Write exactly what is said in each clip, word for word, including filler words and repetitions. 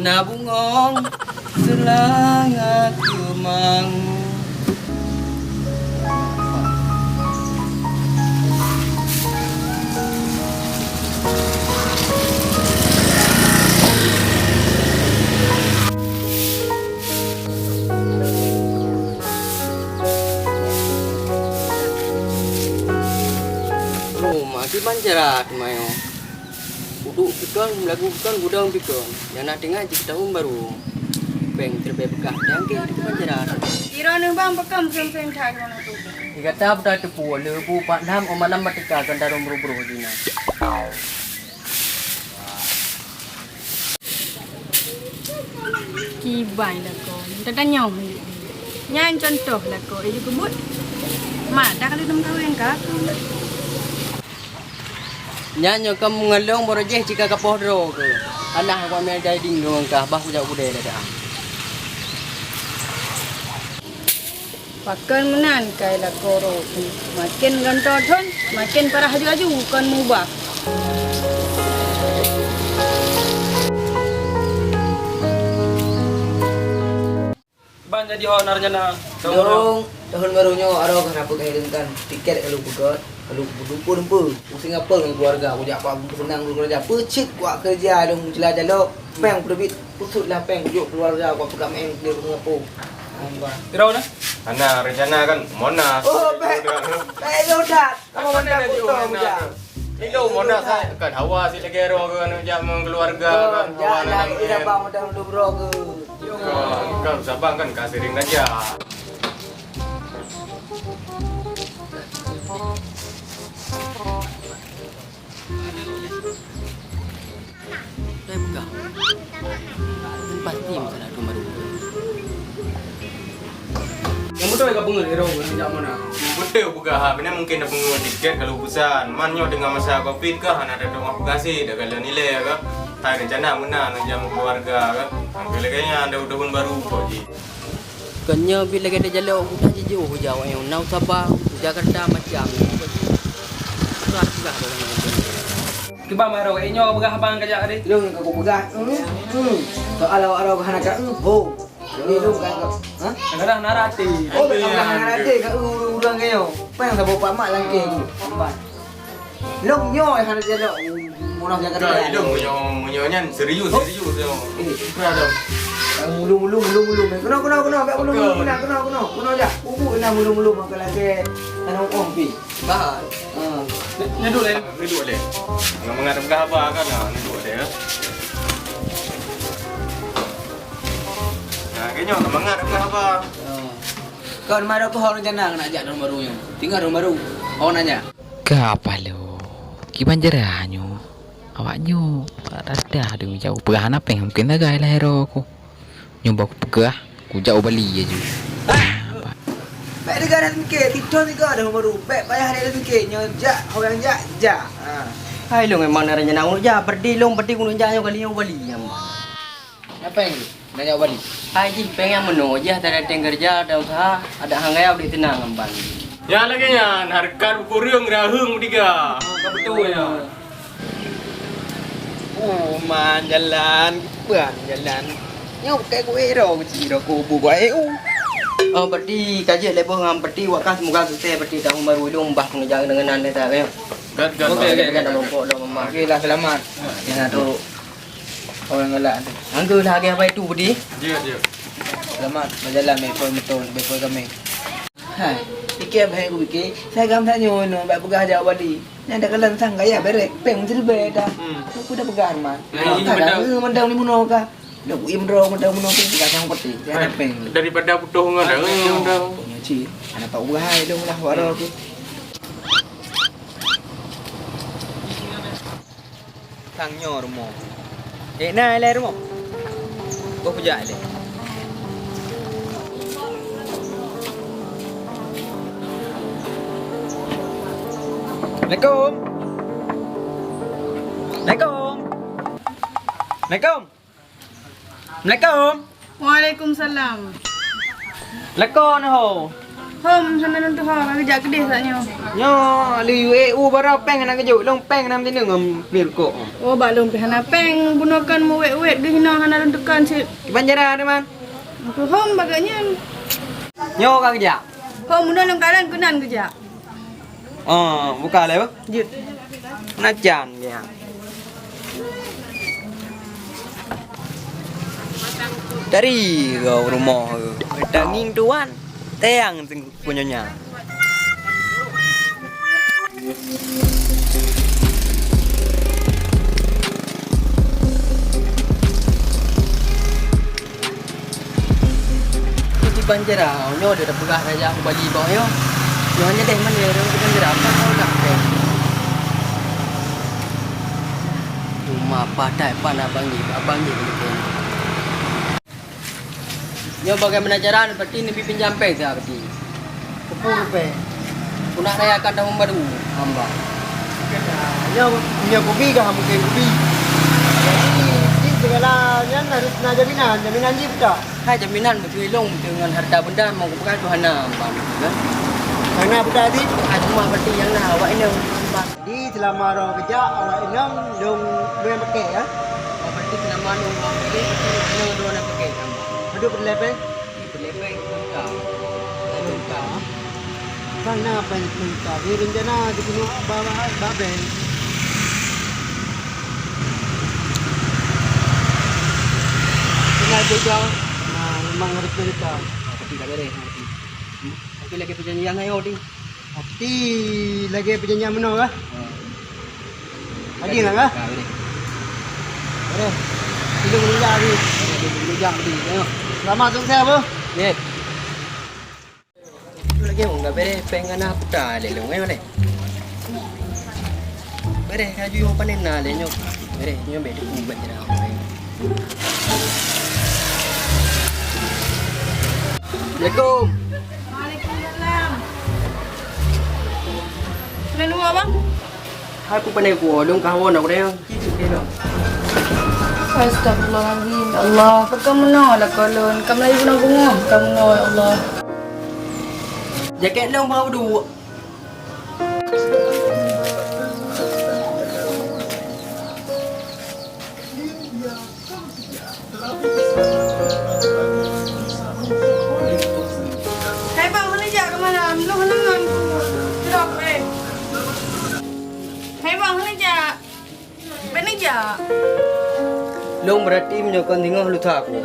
Tabungong seulanga keumangu. Rhom, kiban cara teuma nyoe. Uduk pih kon, meulagu pih kon, gudong pih kon. Nyang na tinggai jih tahun baru. Péng teuribée beukah, nyang keu itu pun jalan. Droeneuh bang, pakon péng-péng that droeneuh tu? Di gata buta teupeu, leubu pat lam, oh malam batika kon tarom bro-bro jina. Kiban lakoe, tanyong. Nyan contoh lakoe, eh, jeuet keubuet. Mak, dah kali teumeukawen ka aku. Nyan nyoe ka meungeulong barô jih cika kapoh droe keuh. Alah, awak mé jai ding droe kah, bah kujak udée dah. Pakon meunan kai lakoe droe keuh. Maken gantoe thon, maken parah aju-aju kon mubah. Ban jadi ho na rencana. Dong, tahun baru nyoe aroe keuh na peugah lôn kan tiket ka lôn peugöt, ka lôn peudumpue-dumpue. Pusing apel ngon keuluwarga, kujak kuat peuseunang ngon keuluwarga. Peucit kuat keureuja lôn meucila jalok, péng peuteubiet, peuseut lah péng kujok keuluwarga, kuat peugah maén keu Singapura. Hamba. Pira na? Hana rencana kan Monas. Oh, baik. Baik, ya udah. Kamoe mantap beutôi, Bujang. Ilong Monas kan hawa sit lagèe droe keuh, aneuk jak meukeuluwarga kan, hawa aneuk jak. Sabang mantap lôn droe keuh. Kan, kan Sabang kan ka sering tajak. Saya peugah. Kan pasti masalah tu baru. Nyang beutôi ka peungeut ero ngon jak Monas. Beutôi peugah ha, binéh mungken na peungeut tiket ka lôn peusan. Man nyoe teungoh masa covid kah, hana tatueng peugah sit, dak galak nilai kah. Hai rencana meunan ngon jak meukeuluwarga kah. Sampoe lagèe nyan, dak tahun baru kok jih. Kon nyoe bit lagèe teujalok udah jijoh uja awaknyan na u Sabang, u Jakarta macam. Susah peugah barang nyan. Kiban baroe, eh, nyoe peugah abang kajak tadi. Lôn ka kupeugah, hmm, hmm. Soal awak droe hana ka, hmm, ho. Jadi lôn ka, ha? Kadang-kadang hana rati. Oh, kadang-kadang hana rati ka, uh, ureueng kaya. Pang saboh pamak langkeh tu. Empat. Lôn nyoe hana jalok. Munah jangan. Dah, ilong meunyoe, meunyoe nyan serius, serius nyoe. Eh. Pernah dah. Mulu, mulu, mulu, mulu. Kena, kena, kena. Bak mulu, mulu, kena, kena, kena. Kena jak. Ubu kena mulu, mulu. Maka lagi. Tanah uong pi. Bah. Ha. Nyan duek lé. Nyan duek lé. Ngon mangat peugah haba kan? Ha, nyan duek lé, ya. Ha, keu nyoe ngon mangat peugah haba. Ha. Kon maroe keuh ho rencana nak jak tahun baru nyoe. Tinggai tahun baru. Ho nanya. Ka apa lo? Kiban jera nyoe. Awak nyoe. Rada demi jauh. Peugah hana péng mungken sagai lah ero ku. Nyoe bah kupeugah, kujak u Bali laju. Ah! Bèk teuga that mike, titho tiga dah baru. Bèk payah that mike, nyoe jak, ho nyang jak, jak. Ha. Hai lôn memang na rencana keuneuk jak, berarti lôn berarti keuneuk jak nyoe kali nyoe u Bali nyan. Apa yang nak jak u Bali? Hai jih, péng nyang meunoe jih, ata dateng keureuja, ata usaha, adak han gaya udép teunang ngon ban. Nyan lagèe nyan, hareukat beukureueng, raheueng beudiga. Oh, ka beutôi nyan. Oh, man jalan, ban jalan. Nyoe bukai kueh ro, keuci ro kubu kueh, oh. Oh, berarti ka jeuet lé boh ngon berarti wak kah semoga sukses berarti tahun baru ilong bah pengejaran dengan anda tak, ya. Gat, gat. Okey, okey, okey, dah rompok dah mama. Okey lah, selamat. Ya, tu. Orang galak tu. Angka lah agak apa itu, Budi? Jeuet, jeuet. Selamat berjalan, Bepol betul, Bepol kami. Hai, pikir apa yang aku pikir? Saya gam tak nyono, bak peugah jawab Bali. Nyan dah kalan sang gaya berek, peng mencil beda. Hmm. Aku dah peugah, man. Nah, ini kadang, betul. Eh, mandang ni munoh kah? Dah ku im droe mandang munoh tu, peugah sang peti. Jangan peng. Daripada butuh ngon dah, eh, mandang. Punya cik, anak tak buah, eh, dong lah, waro tu. Sang nyoe rumoh. Eh, na ilèe rumoh. Boh kujak ilèe. Assalamualaikum. Assalamualaikum. Assalamualaikum. Assalamualaikum. Waalaikumsalam. Leko neuho. Hom, hana lôn tuho, ka geujak keudeh saat nyoe. Nyoe, lheuh U E U baroe péng hana geujok, lôn péng hana meuteunong ngon pil kok. Oh, bak lôn pih hana péng, bunoe kon meuwét-wét geuh hinoe hana lôn tukon cit. Kiban cara, teuma? Hom, bagaih nyan. Nyoe ka geujak? Hom, bunoe lôn kalon keunan geujak. Oh, buka lé, bah? Jeuet. Najan, ya. Dari kau rumoh, daging tuan, tayang sing punyonya. Kiban cara, nyoe dia dah peugah raja aku bali bawah nyoe. Nyoe hanya deh mana dia kiban cara, apa kau dah deh. Cuma patai pan abang ni, abang ni betul. Nyoe bagaimana cara berarti ni pinjam peng saya berarti. Sepuluh rupiah. Ku nak rayakan tahun baru, hamba. Ya, nyoe, nyoe kubi kah mungkin kubi. Jadi, di segala nyan harus na jaminan, jaminan jih beutôi. Hai jaminan beutôi long dengan harta benda mau kupeugah tu hana, hamba, kan? Hana beutôi jih? Ah, cuma berarti yang na awak inong, hamba. Jadi, selama roh kejak, awak inong dong, dong yang pakai, ya? Oh, berarti selama dong orang pakai, berarti inong dong yang pakai, hamba. Aduh, berlepai. Ih, berlepai, bengkak. Bengkak. Bang, na apa yang bengkak? Ni rencana di gunung ba-, ba-, Babel. Kenal juga. Nah, memang ada cerita. Tapi tak boleh, nanti. Tapi lagi perjanjian ayo, Ding. Tapi lagi perjanjian menua lah. Ha. Lagi lah kah? Ha, boleh. Boleh. Tidur menunjang lagi. Boleh, tidur menunjang lagi. Ayo. Selamat sukses, bro. Ye. Lagi orang dah beres, peng ngana putar le long, eh, boleh. Beres, kaju yang panen na le nyoe. Beres, nyoe beres, tu pun banjir. Assalamualaikum. Waalaikumsalam. Lalu, Abang? Hai ku pandai ku, lôn kahwon aku deh. Astagfirullahalazim, ya Allah, pakon meunoe lakoe lôn, ka meulayeue bunoe beungoh, pakon meunoe, ya Allah. Jakét lôn bak duek. Hai bang, hana jak keu malam, lôn hana ngon ku. Sidroe, eh. Hai bang, hana jak. Bèk neujak. Lôn beurati meunyoe kon singoh lusa ku.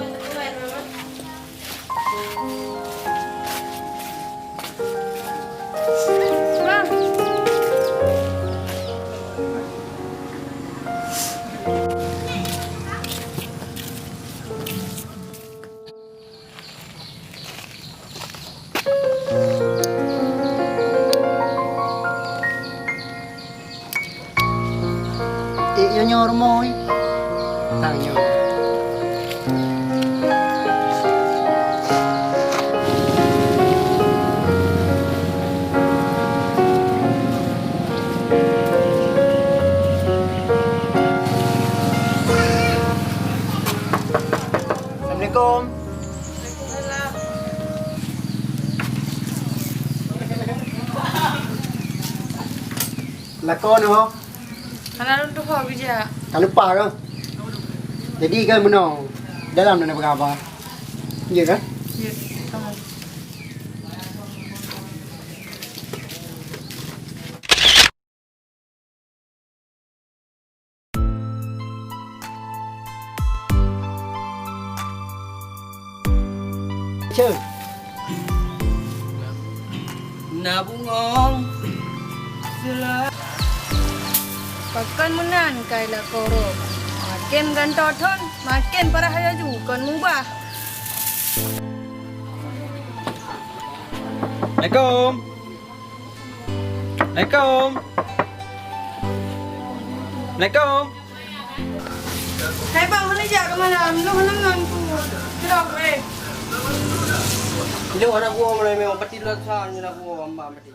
Ék nyoe nyoe rumoh, ih. Tang nyoe. Assalamualaikum. Lakoe nyoe. Hana lôn tuho geujak. Ka lupa kah? Jadi kan meunoe, dalam na peugah haba. Iya kan? Iya, sama. Ceu. Na bungong sela-, pakon meunan kai lakoe roh. Maken gantoe thon, maken parah laju kon mubah. Assalamualaikum. Assalamualaikum. Assalamualaikum. Hai bang, hana jak keu malam. Lôn hana ngon ku. Sidroe, eh. Lôn hana ku, malam memang pati lôn sa, hana ku, hamba mati.